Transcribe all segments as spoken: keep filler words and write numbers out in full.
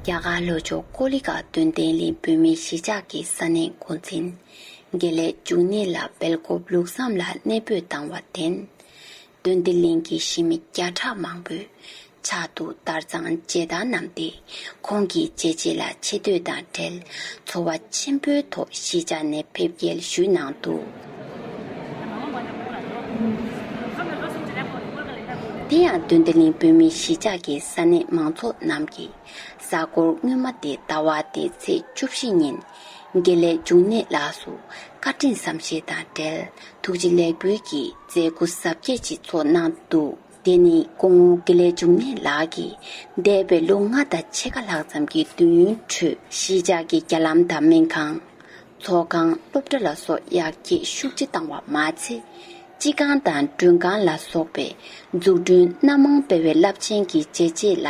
རྒྱ་གར་ལྷོ་ཕྱོགས་ཀོ་ལི་གྷལ་དོན་ལྡན་གླིང་བོད་མིའི་གཞིས་ཆགས་ཀྱི་ས་གནས་འགོ་འཛིན། དགེ་ལེགས་འབྱུང་གནས་ལགས་སྦེལ་ཀོབ་ལུགས་བསམ་ལ་གནས་སྤོས་བཏང་བར་བརྟེན། དོན་ལྡན་གླིང་གི་གཞིས་མི་བརྒྱ་ཕྲག་མང་པོས་ཕྱག་ཏུ་དར་གཙང་མཇལ་དར་བསྣམས་ཏེ། ཁོང་གི་བྱས་རྗེས་ལ་ཆེ་བསྟོད་དང་འབྲེལ། ཚོར་བ་ཆེན་པོའི་ཐོག་གཞིས་ཆགས་ནས་ཕེབས་སྐྱེལ་ཞུས་གནང་འདུག་དེ་ཡང་དོན་ལྡན་གླིང་བོད་མིའི་གཞིས་ཆགས་ཀྱི་ས་གནས་མང་ཚོགས་རྣམས་ཀྱིས། གཟའ་འཁོར་སྔོན་མ་སྟེ་ཟླ་བ་འདིའི་ཚེས་བཅུ་བཞི་ཉིན། དགེ་ལེགས་འབྱུང་གནས་ལགས་སུ་བཀའ་དྲིན་བསམ་ཤེས་དང་འབྲེལ། ཐུགས་རྗེ་ལེགས་འབུལ་གྱི་མཛད་སྒོ་གཟབ་རྒྱས་ཤིག་ཚོགས་གནང་འདུག་དེ་ནི་སྐུ་ངོ་དགེ་ལེགས་འབྱུང་གནས་ལགས་ཀྱིས་འདས་པའི་ལོ་ལྔ་དང་ཕྱེད་ཀ་ལྷག་ཙམ་གྱི་དུས་ཡུན་ཁྲོད། གཞིས་ཆགས་ཀྱི་རྒྱ་ལམ་དང་སྨན་ཁང་། ཚོགས་ཁང་། སློབ་གྲྭ་ལ་སོགས་ཡར་རྒྱས་ཤུགས་ཆེ་བཏང་བ་མ་ཚད། སྤྱི་ཁང་དང་མགྲོན་ཁང་ལ་སོགས་པའི་འཛུགས་སྐྲུན་སྣ་མང་སྤེལ་བའི་རླབས་ཆེན་གྱི་བྱས་རྗེས་ལ།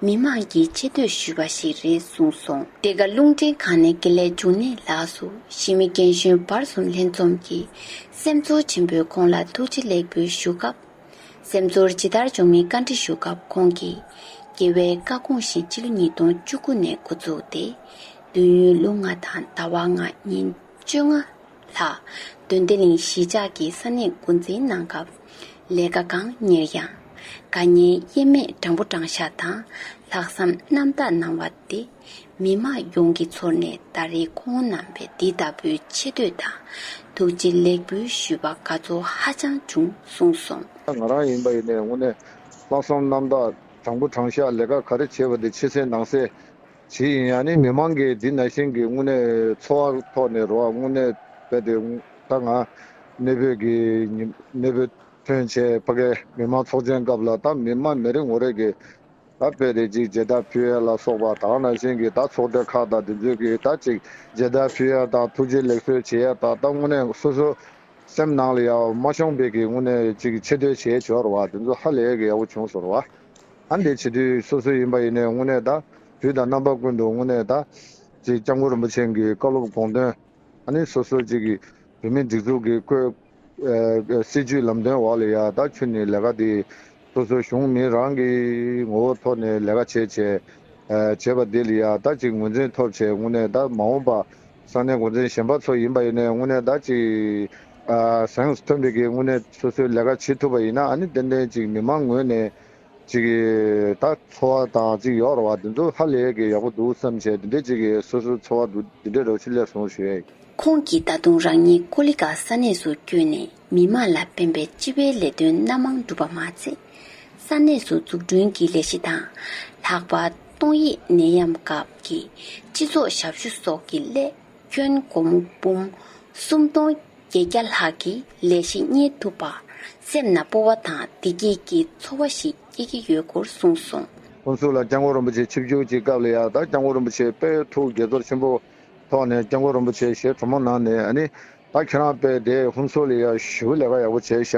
མི་མང་གིས་ཆེ་བསྟོད་ཞུས་པ་ཞིག་རེད་གསུངས་སོང་། འདི་ག་རླུང་འཕྲིན་ཁང་ནས་དགེ་ལེགས་འབྱུང་གནས་ལགས་སུ་གཞིས་མི་རྒན་གཞོན་བར་གསུམ་ལྷན་འཛོམས་ཀྱིས་སེམས་ཚོར་ཆེན་པོས་ཁོང་ལ་ཐུགས་རྗེ་ལེགས་འབུལ་ཞུ་སྐབས། སེམས་ཚོར་ཇི་ལྟར་བྱུང་མིན་བཀའ་འདྲི་ཞུ་སྐབས་ཁོང་གིས། རྒྱལ་བའི་བཀའ་དགོངས་བཞིན་ཕྱི་ལོ་ཉིས་སྟོང་བཅུ་དགུ་ནས་འགོ་བཙུགས་ཏེ། དུས་ཡུན་ལོ་ལྔ་དང་ཟླ་བ་ལྔ་ཉིན་བཅོ་ལྔ་ལྷག་དོན་ལྡན་གླིང་གཞིས་ཆགས་ཀྱི་ས་གནས་འགོ་འཛིན་གནང་སྐབས། ལས་ཀ་གང་གཉེར་ཡང་། དགའ་ཉེ་དབྱེར་མེད་དྲང་པོ་དྲང་བཞག་དང་ལྷག་བསམ་རྣམ་དག་གནང་བ་དེ། མི་མང་ཡོངས་ཀྱི་ཚོར་ནས་ད་རེས་ཁོང་རྣམ་པས་འདི་ལྟ་བུའི་ཆེ་བསྟོད་དང་ཐུགས་རྗེ་ལེགས་འབུལ་ཞུས་པ་དགའ་ཚོར་ཧ་ཅང་བྱུང་གསུངས་སོང་། ང་རང་ཡིན་པ་ཡིན་ནའི་དངོས་གནས་ལྷག་བསམ་རྣམ་དག་དྲང་པོ་དྲང་བཞག་ལས་ཀ་ག་རེ་བྱས་པ་དེ་ཕྱི་གསལ་ནང་གསལ་བྱས་ཡིན། ཡང་ནི་མི་མང་གིས་འདི་ནང་བཞིན་གྱི་དངོས་གནས་འཚོ་བ་ཐོག་ནས་རེད་བ། དངོས་གནས་དཔེ་དེ་ད་ང་གནས་སྤོས་ཀྱི་ཉིན་གནས་སྤོས་ཐོན་བྱས་ཕ་གའི་མི་མང་ཚོགས་ཆེན་སྐབས་ལ་ད་མི་མང་མི་རེ་ངོ་རེ་གིས། ད་དཔེ་དེ་གཅིག་མཇལ་དར་ཕུལ་ཡ་ལ་སོགས་པ་དང་ནང་བཞིན་གྱི་ད་ཚོགས་སྡེ་ཁག་དང་དེ་ཚོས་ཀྱི་ད་གཅིག་མཇལ་དར་ཕུལ་ཡ་དང་ཐུགས་རྗེ་ལེགས་གསོལ་བྱེད་ཡ་དང་ད་དངོས་གནས་སོ་སོ་སེམས་ནང་ལ་ཡ་མ་ཤོང་པའི་གི་དངོས་གནས་གཅིག་ཆེ་བསྟོད་བྱེད་ཆོག་རེད་བ། དེ་ཚོ་ཧ་ལས་ཀྱི་ཡག་པོ་བྱུང་སོང་རེད་བ། ཨ་འདི་བྱེད་དུས་སོ་སོ་ཡིན་པ་ཡིན་ནའི་དངོས་གནས་ད་དུས་དང་རྣམ་པ་ཀུན་ཏུ་དངོས་གནས་ད་གཅིག་སྐྱབས་མགོན་རིན་པོ་ཆེ་གི་བཀའ་སློབ་དགོངས་དོན། ཨ་ནི་སོ་སོ་གཅིག་གི་བོད་མིའི་སྒྲིག་འཛུགས་ཀྱི་བཀོད་ཨ་སྲིད་ཇུས་ལམ་སྟོན་འོག་ལ་ཡ་ད་ཁྱོན་ནས་ལས་ཀ་དེ་སོ་སོའི་གཞུང་མི་རང་གི་ངོ་བོ་ཐོག་ནས་ལས་ཀ་བྱས་བྱས་ཨ་བྱས་པ་དེ་ལ་ཡ་ད་གཅིག་ངོས་འཛིན་ཐོབ་བྱས་དངོས་གནས་ད་མ་འོངས་པ་ས་གནས་འགོ་འཛིན་གཞན་པ་ཚོ་ཡིན་པ་ཡིན་ནའི་དངོས་གནས་ད་གཅིག་ཨ་གཟེངས་སུ་ཐོན་པའི་གི་དངོས་གནས་སོ་སོའི་ལས་ཀ་བྱེད་ཐུབ་པ་ཡིན་ན་ཨ་ནི་ཏན་ཏན་གཅིག་མི་མང་ངོས་ནས། ཅིག་གི་ད་ཚོར་བ་དང་ཅིག་ཡོད་རེད་བ། འདི་ཚོ་ཧ་ལས་ཀྱི་ཡག་པོ་འདུག་བསམ་བྱས་འདི་འདྲས་ཅིག་གི་སོ་སོའི་ཚོར་བ་འདུག་འདི་འདྲས་རོ་ཆི་ལས་སོང་ཞུ་ཡ་ཡིན། ཁོང་གིས་ད་དུང་རང་ཉིད་ཀོ་ལི་གྷལ་ས་གནས་སུ་བསྐྱོད་ནས་མི་མང་ལ་ཕན་པའི་སྤྱི་པའི་ལས་དོན་སྣ་མང་བསྒྲུབས་པ་མ་ཚད། ས་གནས་སུ་འཛུགས་སྐྲུན་གྱི་ལས་གཞི་དང་། ལྷག་པར་ཏོག་དབྱིབས་ནད་ཡམས་སྐབས་ཀྱི་སྤྱི་ཚོགས་ཞབས་ཞུ་སོགས་ཀྱི་སླད། ཁྱོན་སྒོར་མོ་འབུམ་སུམ་སྟོང་བརྒྱད་བརྒྱ་ལྷག་གི་ལས་གཞི་གཉེར་ཐུབ་པར་སེམས་ནང་སྤོབས་པ་དང་བདེ་སྐྱིད་ཀྱི་ཚོར་བ་ཞིག་སྐྱེ་གི་ཡོད་སྐོར་གསུངས་སོང་། ཧུན་སུར་ལ་སྐྱབས་མགོན་རིན་པོ་ཆེ་ཆིབས་བསྒྱུར་གྱི་སྐབས་ལ་ཡང་ད་སྐྱབས་མགོན་རིན་པོ་ཆེ་དཔེ་ཐུགས་དགྱེས་ཚོར་ཆེན་པོ་ཐོག་ནས་སྐྱབས་མགོན་རིན་པོ་ཆེ་ཞལ་དྲོན་མོ་གནང་ནས་ཨ་ནི་ད་ཁྱེད་རང་དཔེ་དེ་ཧུན་སུར་ལ་ཡང་ཞེ་པོ་ལས་ཀ་ཡག་པོ་བྱས་ཤག་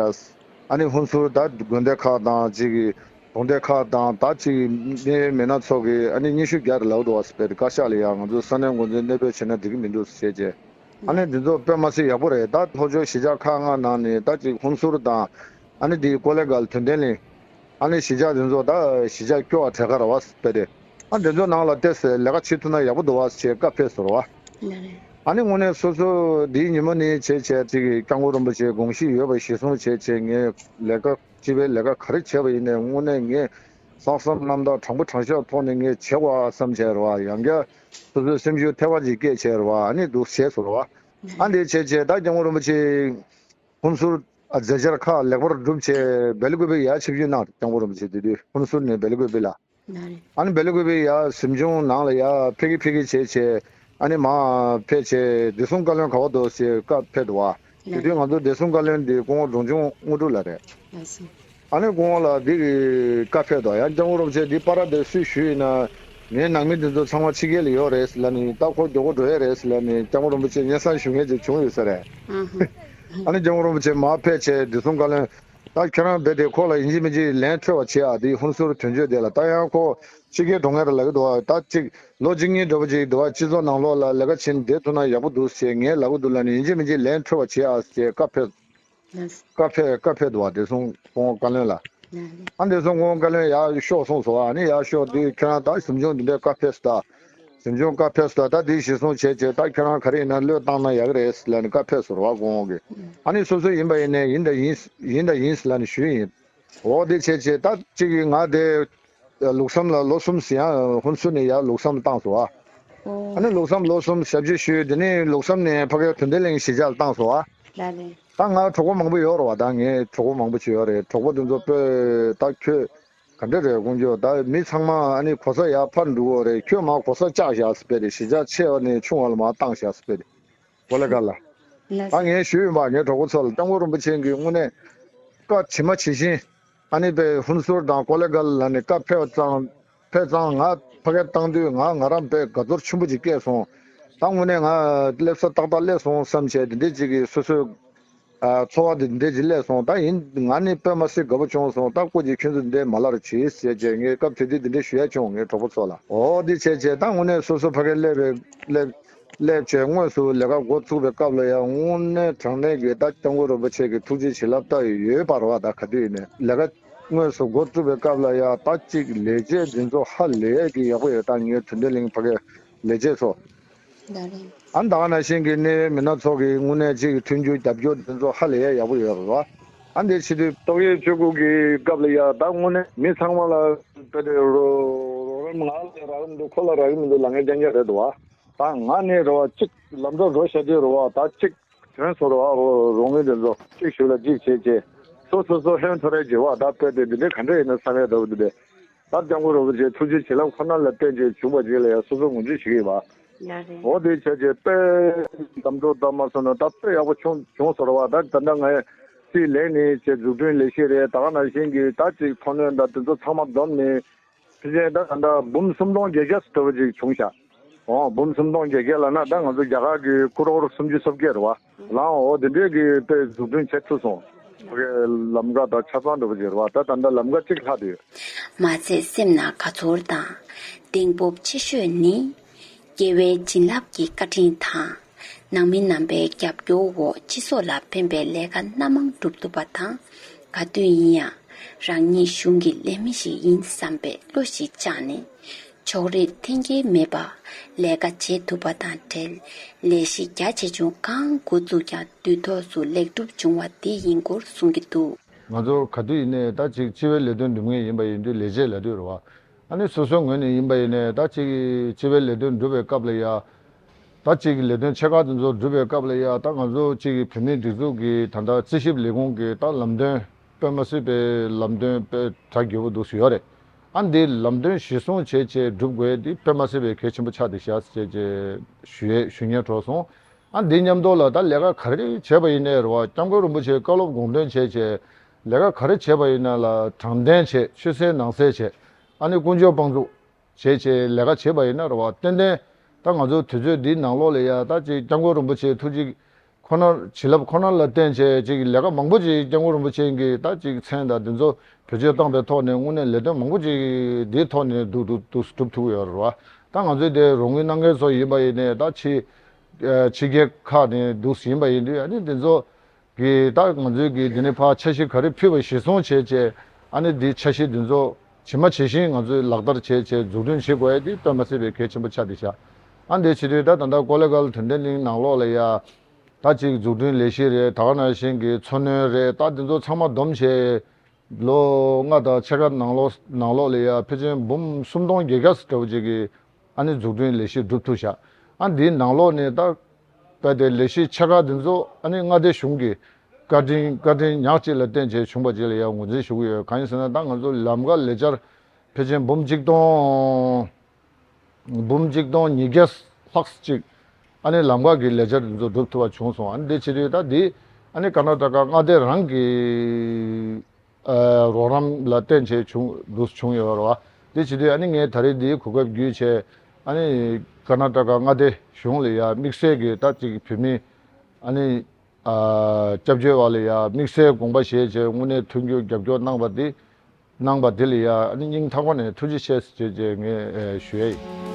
ཨ་ནི་ཧུན་སུར་ད་དགོན་སྡེ་ཁག་དང་ཅིག་གི་གྲོང་སྡེ་ཁག་དང་ད་ཅིག་གི་གནད་ཡོད་མི་སྣ་ཚོ་གི་ཨ་ནི་སྙན་ཞུ་རྒྱག་རེ་ལབ་འདུག་བ་ཟེར་བའི་བཀའ་ཤག་ལ་ཡང་ང་ཚོ་ས་གནས་འགོ་འཛིན་གནས་སྤོས་བྱས་ན་འགྲིག་གི་མི་འདུག་ཟེར་བྱས་རྗེས་ཨ་ནི་འདི་ཚོ་དཔེ་མ་སྲིད་ཡག་པོ་རེད། ད་ལྷོ་ཕྱོགས་གཞིས་ཆགས་ཁག་ལྔ་ནང་ནས་ད་ཅིག་ཧུན་སུར་དང་ཨ་ནི་འདི་ཀོ་ལེ་གྷལ་དོན་ལྡན་གླིང་ཨ་ནི་གཞིས་ཆགས་འདི་ཚོ་ད་གཞིས་ཆགས་སྐྱོ་བ་གྲས་ཁ་རེད་བ་ཟེར་བས་ཏེ་ཨ་འདི་ཚོ་ནང་ལ་ཏོག་ཙམ་ལས་ཀ་བྱེད་ཐུབ་ན་ཡག་པོ་འདུག་བ་ཟེར་བྱས་བཀའ་ཕེབས་སོང་རེད་བ། ཨ་ནི་དངོས་གནས་སོ་སོ་འདིའི་ཉིན་མོ་ནས་བྱས་བྱས་ཅིག་སྐྱབས་མགོན་རིན་པོ་ཆེའི་དགོངས་གཞི་ཡོད་པ་གཞིར་བཟུང་བྱས་བྱས་ངས་ལས་ཀ་སྤྱི་པའི་ལས་ཀ་ག་རེ་བྱས་པ་ཡིན་ནའི་དངོས་གནས་ངས་ལྷག་བསམ་རྣམ་དག་དྲང་པོ་དྲང་བཞག་ཐོག་ནས་ངས་བྱེད་དགོས་བསམ་བྱས་རེད་བ། ཡང་བསྐྱར་སོ་སོའི་སེམས་ཤུགས་ཐེ་བ་ཅིག་སྐྱེས་བྱས་རེད་བ། ཨ་ནི་འདུག་བྱས་སོང་རེད་བ། ཨ་འདི་བྱས་བྱས་ད་སྐྱབས་མགོན་རིན་པོ་ཆེ་ཧུན་སུར་མཛད་འཆར་ཁག་ལེགས་པར་བསྒྲུབས་བྱས་སྦེལ་ཀོབ་པེ་ཡར་ཆིབས་བསྒྱུར་གནང་སྐྱབས་མགོན་རིན་པོ་ཆེ་དེ་དུས་ཧུན་སུར་ནས་སྦེལ་ཀོབ་པེ་ལ། ཨ་ནི་སྦེལ་ཀོབ་པེ་ཡར་གཟིམ་ཆུང་ནང་ལ་ཡར་ཕེབས་ཀྱི་ཕེབས་ཀྱི་བྱས་བྱས་ཨ་ནི་མར་ཕེབས་བྱས་བདེ་སྲུང་བཀའ་བློན་ག་པར་འདུག་ཟེར་བཀའ་ཕེབས་འདུག་བ། དེ་དུས་ང་ཚོ་བདེ་སྲུང་བཀའ་བློན་འདི་སྐུ་ངོ་འབྲོང་ཆུང་དངོས་གྲུབ་ལགས་རེད། ཨ་ནི་སྐུ་ངོ་ལགས་འདི་གི་བཀའ་ཕེབས་འདུག་ཡང་སྐྱབས་མགོན་རིན་པོ་ཆེ་འདི་པར་དེ་སུས་ཞུས་ཡིན་ན་ངའི་ནང་མི་འདི་ཚོ་ཚང་མ་ཕྱི་རྒྱལ་ལ་ཡོད་རེད་ཟེར་ལབ་ནས་ད་ཁོ་མགྱོགས་པོ་འགྲོ་ཡས་རེད་ཟེར་ལབ་ནས་སྐྱབས་མགོན་རིན་པོ་ཆེ་སྙན་སེང་ཞུ་མཁན་ཅིག་བྱུང་ཡོད་ས་རེད། ཨ་ནི་སྐྱབས་མགོན་རིན་པོ་ཆེ་མར་ཕེབས་བྱས་བདེ་སྲུང་བཀའ་བློན། ད་ཁྱེད་རང་རྦད་དེ་ཁོ་ལ་ཡིན་གཅིག་མིན་གཅིག་ལན་འཕྲོད་པ་བྱེད་ཨ། དེ་ཧུན་སུར་དོན་གཅོད་དེ་ལ་ད་ཡང་ཁོ་ཕྱི་རྒྱལ་འགྲོ་མཁན་རེད་ལབ་ཀྱི་འདུག་ཨ། ད་གཅིག་ལོ་གཅིག་གཉིས་འདྲ་པོ་ཅིག་འདུག་ཨ། སྤྱི་ཚོགས་ནང་ལོགས་ལ་ལས་ཀ་བྱེད་བསྡད་ཐུབ་ན་ཡག་པོ་འདུག་ཟེར་ངས་ལབ་ཀྱི་འདུག་ལབ་ནས་ཡིན་གཅིག་མིན་གཅིག་ལན་འཕྲོད་པ་བྱེད་ཨ་ཟེར་བཀའ་ཕེབས། བཀའ་ཕེབས་བཀའ་ཕེབས་འདུག་བ། བདེ་སྲུང་སྐུ་ངོ་བཀའ་བློན་ལ། ཨ་འདི་སོང་ངོ་བཀའ་བློན་ཡར་ཤོག་གསུངས་སོང་། ཨ་ནི་ཡར་ཤོག་དུས་ཁྱོད་རང་ད་གཟིམ་ཆུང་འདི་འདྲའི་བཀའ་ཕེབས་སོང་ད། གཟིམ་ཆུང་བཀའ་ཕེབས་སོང་ད། ད་འདི་གཞི་བཟུང་བྱས་བྱས་ད་ཁྱོད་རང་ག་རེ་ཡིན་ན་བློས་བཏང་ན་ཡག་གི་རེད་ལབ་ནས་བཀའ་ཕེབས་སོང་ར་བ་དགོངས་ཀྱི། ཨ་ནི་སོ་སོ་ཡིན་པ་ཡིན་ནས་ཡིན་ད་ཡིན་ཡིན་ད་ཡིན་ལབ་ནས་ཞུས་ཡིན། འོ་དེ་བྱས་བྱས་ད་གཅིག་གིས་ང་དེ་ལུགས་བསམ་ལ་ལོ་གསུམ་ཟིན་ཡང་ཧུན་སུར་ནས་ཡར་ལུགས་བསམ་བཏང་སོང་ཨ། ཨ་ནི་ལུགས་བསམ་ལོ་གསུམ་ཞབས་ཕྱི་ཞུས། དེ་ནས་ལུགས་བསམ་ནས་ཕ་གིར་དོན་ལྡན་གླིང་གཞིས་ཆགས་ལ་བཏང་སོང་ཨ། ད་ང་གྲོགས་པོ་མང་པོ་ཡོད་རེད་བ། ད་ངའི་གྲོགས་པོ་མང་པོ་ཅིག་ཡོད་རེད། གྲོགས་པོ་དེ་ཚོ་དཔེ་ད་ཁྱོད་ག་འདྲ་རེད་དཀོན་མཆོག་ད་མི་ཚང་མ་ཨ་ནི་གོ་ས་ཡར་ཕར་འགྲོ་གི་རེད། ཁྱོད་མར་གོ་ས་བཅག་བཞག་ཟེར་པས་རེད། གཞིས་ཆགས་ཆེ་བ་ནས་ཆུང་བ་ལ་མར་བཏང་བཞག་ཟེར་པས་རེད། ཀོ་ལེ་གྷལ་ལ། ལགས་ད་སོ། ངས་ཞུས་ཡིན་པ་ངའི་གྲོགས་པོ་ཚོ་ལ། སྐྱབས་མགོན་རིན་པོ་ཆེ་གིས་དངོས་གནས་བཀའ་ཇི་མ་ཇི་བཞིན་ཨ་ནི་དཔེ་ཧུན་སུར་དང་ཀོ་ལེ་གྷལ་ལ་ནི་བཀའ་ཕེབས་ཙང་ཕེབས་ཙང་ང་ཕ་གིར་བཏང་དུས་ང་ང་རང་དཔེ་དགའ་ཚོར་ཆེན་པོ་ཅིག་སྐྱེས་སོང་། ད་དངོས་གནས་ང་སླེབས་ས་ཏག་ཏག་སླེབས་སོང་བསམ་བྱས་དེ་འདྲས་ཅིག་གིས་སོ་སོའི་ཨ་ཚོར་བ་དེ་འདྲས་ཅིག་སླེབས་སོང་། ད་ཡིན་ང་ནི་དཔེ་མ་སྲིད་དགའ་པོ་བྱུང་སོང་། ད་སྐུ་མཁྱེན་ཁྱོད་ཚོ་འདི་འདྲས་མ་ལར་གྱིས་ཟེར་བྱས་ངས་སྐབས་དེ་དུས་དེ་འདྲས་ཞུ་ཡ་བྱུང་ངའི་གྲོགས་པོ་ཚོ་ལ། འོ་འདི་བྱས་བྱས་ད་དངོས་གནས་སོ་སོ་ཕ་གིར་སླེབས་པའི་སླེབས་སླེབས་བྱས་དངོས་སུ་ལས་ཀ་འགོ་བཙུགས་པའི་སྐབས་ལ་ཡང་དངོས་གནས་དྲང་གནས་ཀྱི་ད་སྐྱབས་མགོན་རིན་པོ་ཆེ་གི་ཐུགས་རྗེ་བྱིན་རླབས་ལྟ་ཡི་ཡོད་པ་རེད་བ། ད་ག་དུས་ཡིན་ནའི་ལས་ཀ་དངོས་སུ་འགོ་བཙུགས་པའི་སྐབས་ལ་ཡང་ད་ཅིག་ལས་བྱེད་འདི་ཚོ་ཧ་ལས་ཀྱི་ཡག་པོ་ཡོད། ད་ངའི་དོན་ལྡན་གླིང་ཕ་གའི་ལས་བྱེད་ཚོ། ཨ་ད་ག་ནང་བཞིན་གྱི་གནད་ཡོད་མི་སྣ་ཚོ་གི་དངོས་གནས་ཅིག་མཐུན་འགྱུར་རྒྱབ་སྐྱོར་འདི་ཚོ་ཧ་ལས་ཡག་པོ་ཡོད་རེད་བ། ཨ་འདི་ཕྱི་དུས་ཏོག་དབྱིབས་བཅུ་དགུ་གི་སྐབས་ལ་ཡང་ད་དངོས་གནས་མི་ཚང་མ་ལ་དཔེ་དེ་རོགས་རམ་ང་ལ་རག་གི་མི་འདུག་ཁོ་ལ་རག་གི་མི་འདུག་ལབ་མཁན་རྐྱང་རྐྱང་རེད་འདུག་བ། ད་ང་ནི་རེད་བ་གཅིག་ལམ་འགྲོ་འགྲོ་བྱ་དུས་རེད་བ། ད་གཅིག་དྲན་སོང་རེད་བ། རོགས་དངུལ་དེ་ཚོ་གཅིག་ཞུ་ལ་གཅིག་བྱེད་ཅེས་སོ་སོ་སོ་ཧོན་ཐོར་རེ་བྱེད་བ། ད་དཔེ་དེ་འདི་འདྲའི་ག་འདྲ་ཡིན་ན་བསམ་ཡ་འདྲ་བོ་འདི་འདྲ། ད་སྐྱབས་མགོན་རིན་པོ་ཆེའི་ཐུགས་རྗེ་བྱིན་རླབས་ཁོ་ན་ལ་བརྟེན་བྱས་བྱུང་བ་ཅིག་ལ་ཡང་སོ་སོ་ངོས་འཛིན་བྱེད་ཀྱི་ཡིན་པ། ཡ་རེད། འོ་དེ་བྱས་རྗེས་དཔེ་ལམ་འགྲོ་ལྟ་མ་སོང་ན་ད་དཔེ་ཡག་པོ་བྱུང་བྱུང་ཟེར་བ། ད་ད་ལྟ་ངས་རྩིས་ལེན་ནས་བྱས་འཛུགས་སྐྲུན་ལས་གཞི་རེད། ད་ག་ནང་བཞིན་གྱི་ད་ཅིག་མཐོ་གནོན་ད་དེ་ཚོ་ཚང་མ་བསྡོམས་ནས་ཕལ་ཆེར་ད་ད་ལྟ་འབུམ་སུམ་སྟོང་བརྒྱད་བརྒྱ་ཙམ་འདྲ་བོ་ཅིག་བྱུང་ཤག་འོ་འབུམ་སུམ་སྟོང་བརྒྱད་བརྒྱ་ལབ་ན་ད་ང་ཚོ་རྒྱ་གར་གྱི་ཀུ་རོར་སུམ་ཅུ་སོ་བརྒྱད་རེད་བ། ལའང་འོ་དེ་འདྲས་ཀྱི་དཔེ་འཛུགས་སྐྲུན་བྱེད་ཐུབ་སོང་། ཕ་གའི་ལམ་ཀ་དང་ཆ་ཚང་འདྲ་བོ་ཅིག་རེད་བ། ད་ད་ལྟ་ལམ་ཀ་གཅིག་ལྷག་བསྡད་ཡོད། མ་ཚད་སེམས་ནང་དགའ་ཚོར་དང་གདེང་སྤོབས་ཆེ་ཤོས་ནི། དགེ་བའི་བྱིན་རླབས་ཀྱི་བཀའ་དྲིན་དང་། ནང་མི་རྣམ་པའི་རྒྱབ་སྐྱོར་འོག་སྤྱི་ཚོགས་ལ་ཕན་པའི་ལས་ཀ་སྣ་མང་སྒྲུབ་ཐུབ་པ་དང་། ག་དུས་ཡིན་ཡང་རང་ཉིད་གཞུང་གི་ལས་མི་ཞིག་ཡིན་བསམ་པའི་བློ་ཞིག་བཅངས་ནས། ཕྱོགས་རིས་འཐེན་འཁྱེར་མེད་པར་ལས་ཀ་བྱེད་ཐུབ་པ་དང་འབྲེལ། ལས་གཞི་རྒྱ་ཆེ་ཆུང་གང་འགོ་བཙུགས་ཀྱང་དུས་ཐོག་ཏུ་ལེགས་གྲུབ་བྱུང་བ་འདི་ཡིན་སྐོར་གསུང་གི་འདུག་ང་ཚོ་ག་དུས་ཡིན་ནའི་ད་ཅིག་སྤྱི་པའི་ལས་དོན་སྒྲུབ་མཁན་ཡིན་པ་ཡིན་དུས་ལས་བྱེད་ལབ་དུས་རེད་བ། ཨ་ནི་སོ་སོའི་ངོས་ནས་ཡིན་པ་ཡིན་ནའི་ད་ཅིག་སྤྱི་པའི་ལས་དོན་སྒྲུབ་པའི་སྐབས་ལ་ཡ། ད་ཅིག་ལས་དོན་ཆེ་ཁག་དེ་ཚོ་སྒྲུབ་པའི་སྐབས་ལ་ཡ་ད་ང་ཚོ་ཅིག་བོད་མིའི་སྒྲིག་འཛུགས་ཀྱི་ད་ལྟ་རྩིས་ཞིབ་ལས་ཁུངས་ཀྱི་ད་ལམ་སྟོན་དཔེ་མ་སྲིད་པའི་ལམ་སྟོན་དཔེ་གྲ་རྒྱས་པོ་འདུག་སེ་ཡོད་རེད། ཨ་འདི་ལམ་སྟོན་གཞིར་བཟུང་བྱས་བྱས་སྒྲུབ་དགོས་འདི་དཔེ་མ་སྲིད་པའི་གལ་ཆེན་པོ་ཆགས་བསྡད་ཤག་ཅེས་ཅེས་ཞུ་ཡས་ཞུ་སྙན་གྲོགས་སོང་། ཨ་འདི་མཉམ་དུ་ལ་ད་ལས་ཀ་ག་རེ་བྱས་པ་ཡིན་ནའི་རེད་བ། སྐྱབས་མགོན་རིན་པོ་ཆེའི་བཀའ་སློབ་དགོངས་དོན་བྱས་བྱས་ལས་ཀ་ག་རེ་བྱས་པ་ཡིན་ན་ལ་དྲང་བདེན་བྱས་ཆུད་ཟོས་ནང་གསལ་བྱས་ཨ་ནི་ཀུན་སྤྱོད་དཔང་འཛུགས་བྱས་བྱས་ལས་ཀ་བྱས་པ་ཡིན་ན་རེད་བ། ཏན་ཏན་ད་ང་ཚོ་དུས་ཚོད་འདིའི་ནང་ལོགས་ལ་ཡ་ད་ཅིག་སྐྱབས་མགོན་རིན་པོ་ཆེའི་ཐུགས་རྗེ་ཁོ་ན་བྱིན་རླབས་ཁོ་ན་ལ་བརྟེན་བྱས་ཅིག་ལས་ཀ་མང་པོ་ཅིག་སྐྱབས་མགོན་རིན་པོ་ཆེ་གིས་ད་ཅིག་མཚན་དང་འདི་ཚོ་བེད་སྤྱོད་བཏང་པའི་ཐོག་ནས་དངོས་གནས་ལས་དོན་མང་པོ་ཅིག་འདིའི་ཐོག་ནས་འདུག་འདུག་འདུག་སྒྲུབ་ཐུབ་ཀྱི་ཡོད་རེད་བ། ད་ང་ཚོའི་དེ་རོགས་དངུལ་གནང་མཁན་ཚོ་ཡིན་པ་ཡིན་ནའི་ད་ཕྱི་ཕྱི་རྒྱལ་ཁག་ནས་འདུག་ཡིན་པ་ཡིན་དུས་ཨ་ནི་འདི་ཚོ་གི་ད་ང་ཚོའི་གི་འདི་ནས་ཕར་འཆར་གཞི་ག་རེ་ཕུལ་བ་གཞིར་བཟུང་བྱས་བྱས་ཨ་ནི་འདི་འཆར་གཞི་འདི་ཚོ་ཇི་མ་ཇི་བཞིན་ང་ཚོས་ལག་བསྟར་བྱས་བྱས་འཛུགས་སྐྲུན་བྱེད་དགོས་ཡ་འདི་དཔེ་མ་སྲིད་པའི་གལ་ཆེན་པོ་ཆགས་བསྡད་ཤག་ཨ་འདི་བྱེད་དུས་ད་ད་ལྟ་ཀོ་ལེ་གྷལ་དོན་ལྡན་གླིང་ནང་ལོགས་ལ་ཡ། ད་ཅིག་འཛུགས་སྐྲུན་ལས་གཞི་རེད། ད་ག་ནང་བཞིན་གྱི་མཚོ་སྣོན་རེད། ད་འདི་ཚོ་ཚང་མ་བསྡོམས་བྱས་ལོ་ལྔ་དང་ཕྱེད་ཀ་ནང་ལོགས་ནང་ལོགས་ལ་ཡ་ཕལ་ཆེར་འབུམ་སུམ་སྟོང་བརྒྱད་བརྒྱ་ཙམ་འདྲ་བོ་ཅིག་གི་ཨ་ནི་འཛུགས་སྐྲུན་ལས་གཞི་སྒྲུབ་ཐུབ་ཤག་ཨ་འདིའི་ནང་ལོགས་ནས་ད་དཔེ་དེ་ལས་གཞི་ཆེ་ཁག་འདི་ཚོ་ཨ་ནི་མངའ་སྡེ་གཞུང་གི་བཀའ་དྲིན་བཀའ་དྲིན་ཉག་གཅིག་ལ་བརྟེན་བྱས་བྱུང་བ་ཅིག་ལ་ཡ་ངོས་འཛིན་ཞུ་གི་ཡོད། གང་ཡིན་ཟེར་ན་ད་ང་ཚོ་ལམ་ཀ་ལས་འཆར་ཕལ་ཆེར་འབུམ་གཅིག་སྟོང་འབུམ་གཅིག་སྟོང་ཉིས་བརྒྱ་ལྷག་ཅིག་ཨ་ནི་ལམ་ཀ་གི་ལས་འཆར་འདི་ཚོ་སྒྲུབ་ཐུབ་པ་བྱུང་སོང་། ཨ་ནི་དེ་བྱེད་དུས་ད་འདི་ཨ་ནི་ཀར་ནཱ་ཊ་ཀ་མངའ་སྡེ་རང་གི་ཨ་རོགས་རམ་ལ་བརྟེན་བྱས་བྱུང་འདུག་བྱུང་ཡོད་རེད་བ། དེ་བྱེད་དུས་ཨ་ནི་ངས་ད་རེས་འདིའི་གོ་སྐབས་བརྒྱུད་བྱས་ཨ་ནི་ཀར་ནཱ་ཊ་ཀ་མངའ་སྡེ་གཞུང་ལ་ཡ་དམིགས་བསལ་གྱི་ད་ཅིག་བོད་མི་ཨ་ནི་ཨ་སྐྱབས་བཅོལ་བ་ལ་ཡ་དམིགས་བསལ་དགོངས་པ་བཞེས་བྱས་དངོས་གནས་མཐུན་འགྱུར་རྒྱབ་སྐྱོར་གནང་བ་འདི། གནང་བ་དེ་ལ་ཡ་ཨ་ནི་སྙིང་ཐག་པ་ནས་ཐུགས་རྗེ་ཆེ་ཞེས་བྱས་ངས་ཨེ་ཞུ་ཡ་ཡིན།